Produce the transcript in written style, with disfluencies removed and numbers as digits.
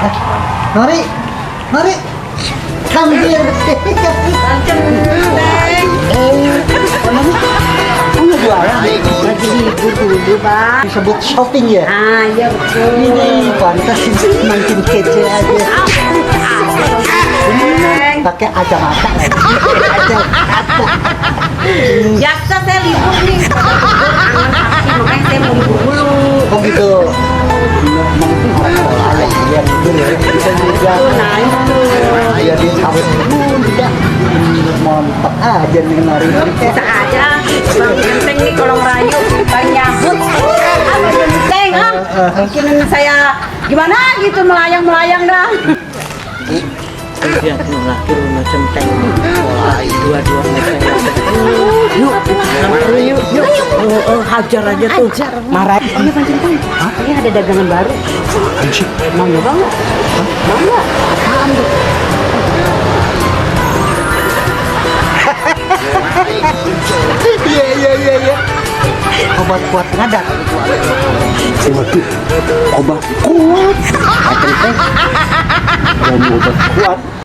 Nori, Nori, come here. Kamu jualan? Lagi libur dulu, Bang. Disebut shopping ya? Ah, iya betul. Ini pantas makin kece aja. Pakai aja mata lagi. Aja mata. Biasa saya libur nih. Makanya saya mau libur dulu. Oh gitu. Ada yang dulu bisa juga. Nah, itu. Ayo di sawit juga. Mantap aja nih nari. Biasa aja. Bang Genteng nih kalau ngerayu. Bang nyambut. Apa Genteng, ah? Bikin saya gimana gitu melayang-melayang dah. Lihat laki rumah centeng. Wah, dua-dua mereka. Yuk, hajar aja tuh. Marah. Iya Bang Genteng. Ini ada dagangan baru. Mau nyoba nggak? Mau nggak? Apaan tuh? Iya. Obat kuat ngadat. Waduh, obat kuat. Apa itu? Obat kuat.